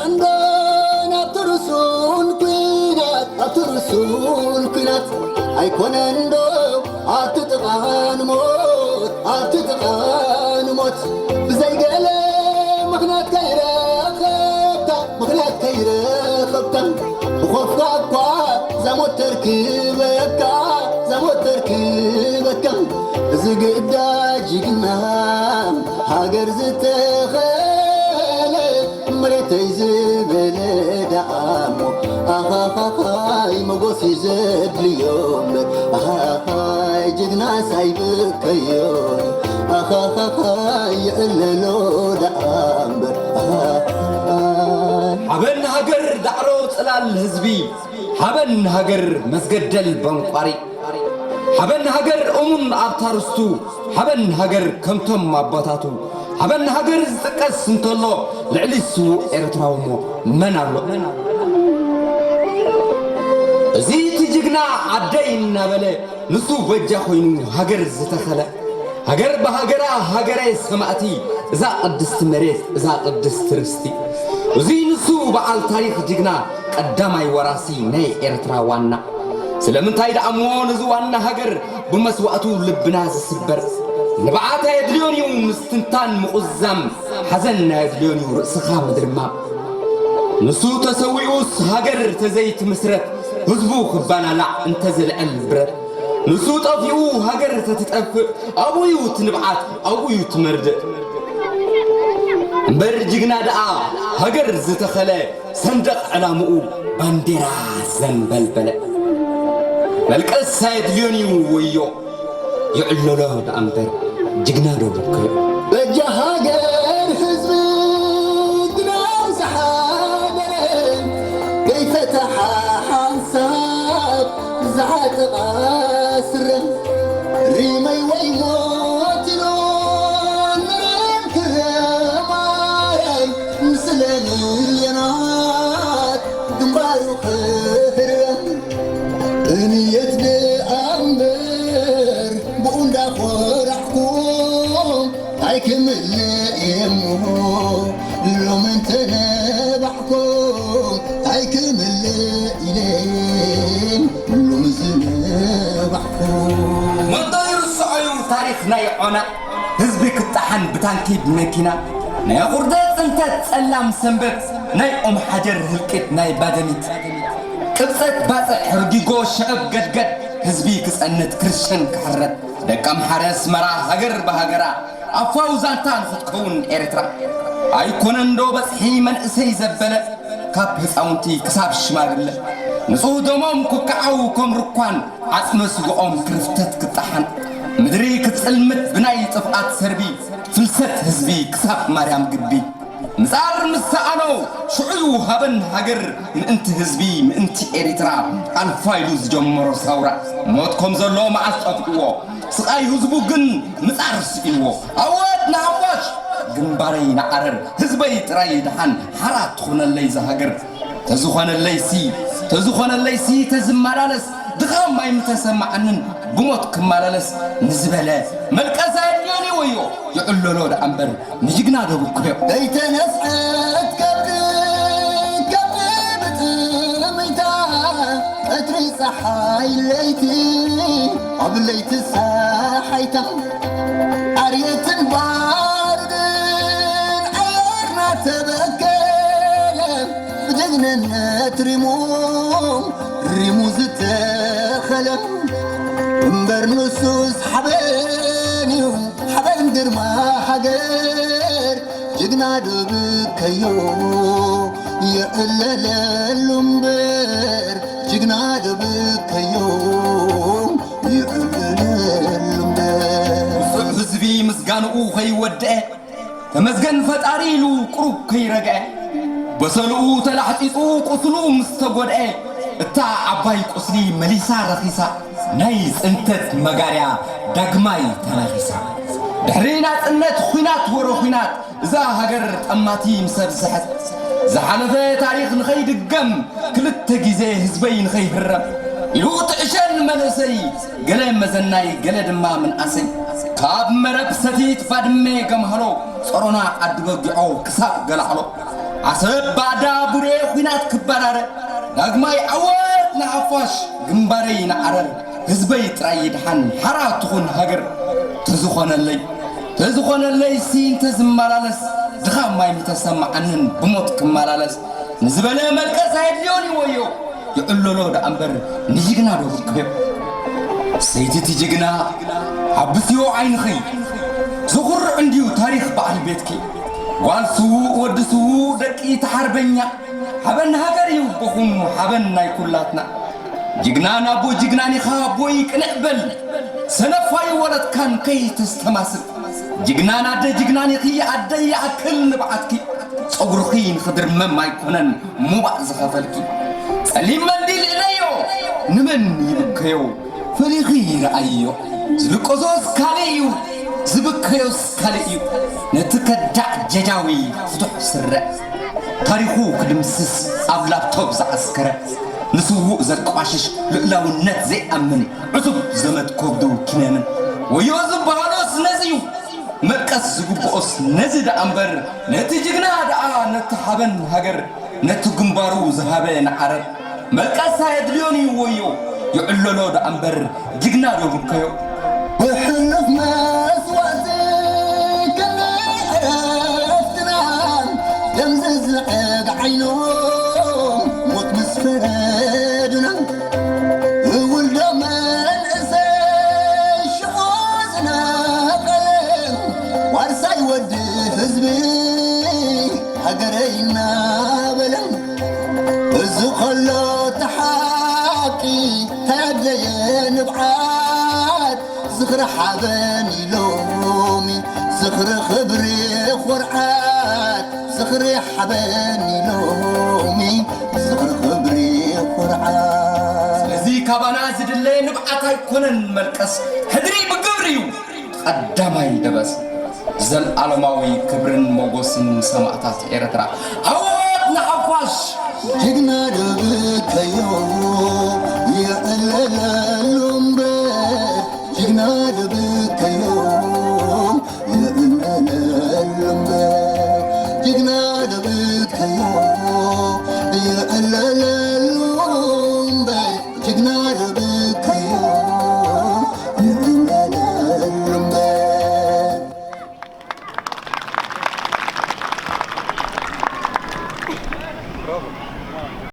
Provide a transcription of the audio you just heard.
እንዶ ኣብቲ ርሱን ኲናት፣ ኣብቲ ርሱን ኲናት ኣይኮነን ዶ ኣብቲ ጥቓ ንሞት፣ ኣብቲ ጥቓ ንሞት ብዘይ ገለ ምኽንያት ከይረኸብካ፣ ምኽንያት ከይረኸብካ ብኾፍካ እኳ እዛ ሞት ተርክበካ፣ እዛ ሞት ተርክበካ። እዚ ግዳጅ ጅግና ሃገር ዝተኸለ መሬተይ ዝበለ ደኣ እሞ ኣኻኻኻይ መጎስ እዩ ዘድልዮ እምበር ኣኻኻይ ጅግናስ ኣይብከዮ ኣኻኻኻይ ይዕለሎ ደኣ እምበር ኣኻኻይ ሓበን ሃገር ዳዕሮ ጽላል ህዝቢ ሓበን ሃገር መስገደል በንቋሪ ሓበን ሃገር እሙን ኣብታ ርስቱ ሓበን ሃገር ከምቶም ኣቦታቱ ሓበን ሃገር ዝጥቀስ እንተሎ ልዕሊ ስዉእ ኤርትራዊ እሞ መን ኣሎ? እዚ እቲ ጅግና ዓደይ እናበለ ንሱ በጃ ኮይኑ ሃገር ዝተኸለ ሃገር ብሃገራ ሃገረ ሰማእቲ እዛ ቅድስቲ መሬት እዛ ቅድስቲ ርስቲ እዚ ንሱ በዓል ታሪኽ ጅግና ቀዳማይ ወራሲ ናይ ኤርትራ ዋና ስለምንታይ ደኣ እሞ ነዚ ዋና ሃገር ብመስዋእቱ ልብና ዝስበር ንብዓት ኣየድልዮን እዩ ምስትንታን ምቑዛም ሓዘን ኣየድልዮን እዩ ርእስኻ ምድርማም ንሱ ተሰዊኡስ ሃገር ተዘይትምስረት ህዝቡ ክባላላዕ እንተዘልዕል ብረት ንሱ ጠፊኡ ሃገር ተትጠፍእ ኣብኡ እዩ እቲ ንብዓት ኣብኡ እዩ እቲ መርድእ እምበር ጅግና ደኣ ሃገር ዝተኸለ ሰንደቕ ዕላምኡ ባንዴራ ዘንበልበለ መልቀስ ኣየድልዮን እዩ ወዮ ይዕለሎ ደኣ እምበር ጅግና ዶ ብክዮ በጃ ሃገር ህዝቢ ግና ዝሓደረ ከይፈተሓ ሓንሳብ ዝዓጠቓ ስረ ሪመይ ወይ ሞት ኢሉ ንርም ክረማረም ምስለ ሚልዮናት ግንባሩ ክህረም እንየት ደኣ እምበር ብኡ እንዳኾራዕኩም ኣይክምልእ እየ እሞ ሎሚ እንተነባዕኩም ኣይክምልእ ኢለ ሎሚ ዝነባዕኩም መዶ ይርስዖ እዩ ታሪኽ ናይ ዖና ህዝቢ ክጣሓን ብታንኪ ብመኪና ናይ ኣቑርደ ጽንተት ጸላም ሰንበት ናይ ኦም ሓጀር ህልቂት ናይ ባደሚት ቅብጸት ባጽዕ ሕርጊጎ ሽዕብ ገድገድ ህዝቢ ክጸንት ክርሸን ክሕረድ ደቂ ኣምሓረ ኣስመራ ሃገር ብሃገራ ኣፋው ዛንታ ንኽትከውን ኤርትራ ኣይኮነን ዶ በጽሒ መንእሰይ ዘበለ ካብ ህፃውንቲ ክሳብ ሽማግለ ንጹህ ደሞም ክከዓው ከም ርኳን ዓጽመ ስግኦም ክርፍተት ክጠሓን ምድሪ ክትጽልምት ብናይ ጥፍኣት ሰርቢ ፍልሰት ህዝቢ ክሳብ ማርያም ግቢ ምጻር ምስ ሰኣኖ ሽዑ ሃበን ሃገር ምእንቲ ህዝቢ ምእንቲ ኤሪትራ ኣልፋ ኢሉ ዝጀመሮ ሳውራ ሞት ከም ዘሎ መዓስ ጠፍእዎ ስቓይ ህዝቡ ግን ምጻር ስኢንዎ ኣወት ንሃፋሽ ግንባረይ ንዓረር ህዝበይ ጥራይ ድሓን ሓራ ትኾነለይ ዝሃገር ተዝኾነለይሲ ተዝኾነለይሲ ተዝመላለስ ድኻም ኣይምተሰማዓንን ብሞት ክመላለስ ንዝበለ መልቀስ ኣየድልዮን ወዮ ይዕለሎ ደኣ እምበር ንጅግና ዶ ብክዮ ዘይተነስሐት ከብዲ ከብዲ ብጥምይታ ቀትሪ ፀሓይ ለይቲ ኣብ ለይቲ ሳሓይታ ኣርየትን ባርድን ኣየርና ተበከለ ብጀግንነት ሪሙ ሪሙ ዝተኸለ እምበር ንሱስ ሓበን እዩ ሓበን ግርማ ሃገር ጅግና ዶ ብከዮ ይዕለለሉ እምበር ጅግና ዶ ብከዮ ይዕለለሉ እምበር ንጹዕ ህዝቢ ምስጋንኡ ከይወድአ ተመስገን ፈጣሪ ኢሉ ቁሩብ ከይረግዐ በሰልኡ ተላሕጢጡ ቁስሉ ምስ ተጎድአ እታ ዓባይ ቁስሊ መሊሳ ረኺሳ ናይ ጽንተት መጋርያ ዳግማይ ተናኺሳ ድሕሪ ናጽነት ኹናት ወረ ኹናት እዛ ሃገር ጠማቲ ምስ ኣብዝሐት ዝሓለፈ ታሪኽ ንኸይድገም ክልተ ግዜ ህዝበይ ንኸይህረም ኢሉ ትዕሸን መንእሰይ ገለ መዘናይ ገለ ድማ ምንኣሰይ ካብ መረብ ሰቲት ባድመ ገምሃሎ ጸሮና ዓዲ በጊዖ ክሳብ ገላዕሎ ዓሰብ ባዕዳ ቡሬ ኹናት ክበራረ፣ ዳግማይ ዓወት ንሓፋሽ ግንባረይ ንዓረር፣ ህዝበይ ጥራይ ይድሓን ሓራ ትኹን ሃገር። ተዝኾነለይ ተዝኾነለይ ሲ እንተዝመላለስ፣ ድኻ ማይ ምተሰማዓንን ብሞት ክመላለስ፣ ንዝበለ መልቀስ ኣየድልዮን እዩ ወዮ። ይዕለሎ ደኣ እምበር ንጅግና ዶ ብክዮ? ሰይቲ እቲ ጅግና ሓብስዮ ዓይንኺ፣ ዘኹርዕ እንድዩ ታሪኽ በዓል ቤትኪ። ጓል ስዉእ ወዲ ስዉእ ደቂ እቲ ሓርበኛ፣ ሓበን ሃገር እዩ ኣቦኹም ሓበን ናይ ኩላትና። ጅግናን ኣቦ ጅግናን ኢኻ ኣቦይ ቅንዕ በል፣ ሰነፍ ኣይወለድካን ከይተስተማስል። ጅግናን ኣደ ጅግናን ኢኺ ኣደይ ይኣክል ንብዓትኪ። ጸጉርኺ ንኽድርመም ኣይኮነን ሙባእ ዝኸፈልኪ። ጸሊም መንዲል እለዮ ንመን ይብከዮ? ፈሊኺ ይረኣዮ። ዝልቀሶስ ካልእ እዩ፣ ዝብከዮስ ካልእ እዩ። ነቲ ከዳዕ ጀጃዊ ፍቱሕ ስረ ታሪኹ ክድምስስ ኣብ ላፕቶፕ ዝዓስከረ፣ ንስዉእ ዘቋሽሽ ልኡላውነት ዘይኣምን ዕሱብ ዘመድ ከብዱ ኪነምን። ወዮ ዝበሃሎስ ነዚ እዩ። መልቀስ ዝግብኦስ ነዚ ደኣ እምበር፣ ነቲ ጅግና ደኣ፣ ነቲ ሓበን ሃገር፣ ነቲ ግንባሩ ዝሃበ ንዓረር። መልቀስ ኣየድልዮን እዩ ወዮ፣ ይዕለሎ ደኣ እምበር፣ ጅግና ዶ ብከዮ? ብሕሉፍ መስዋእቲ ክንደይ ዕረፍትና፣ ደም ዝዝዕግ ዓይኖም ሞት ምስ ፈረዱና። ውልዶ መንእሰይ ሽዑ ዝነቐለ፣ ዋርሳይ ወዲ ህዝቢ ሃገረይ እናበለ። እዚ ኸሎ እቲ ሓቂ ተደየ ንብዓት፣ ዝኽሪ ሓበን ኢሎሚ፣ ዝኽሪ ኽብሪ ኹርዓት፣ ዝኽሪ ሓበን ኢሎሚ፣ ዝኽሪ ኽብሪ ኹርዓት። ስለዚ ካባና ዝድለ ንብዓት ኣይኮነን መልቀስ፣ ሕድሪ ብግብሪ እዩ ቀዳማይ ደበስ። ዘልኣለማዊ ክብርን ሞጎስን ንሰማእታት ኤርትራ። ዓወት ንሓፋሽ! ጅግና ዶ ብከዮ ይዕለሎ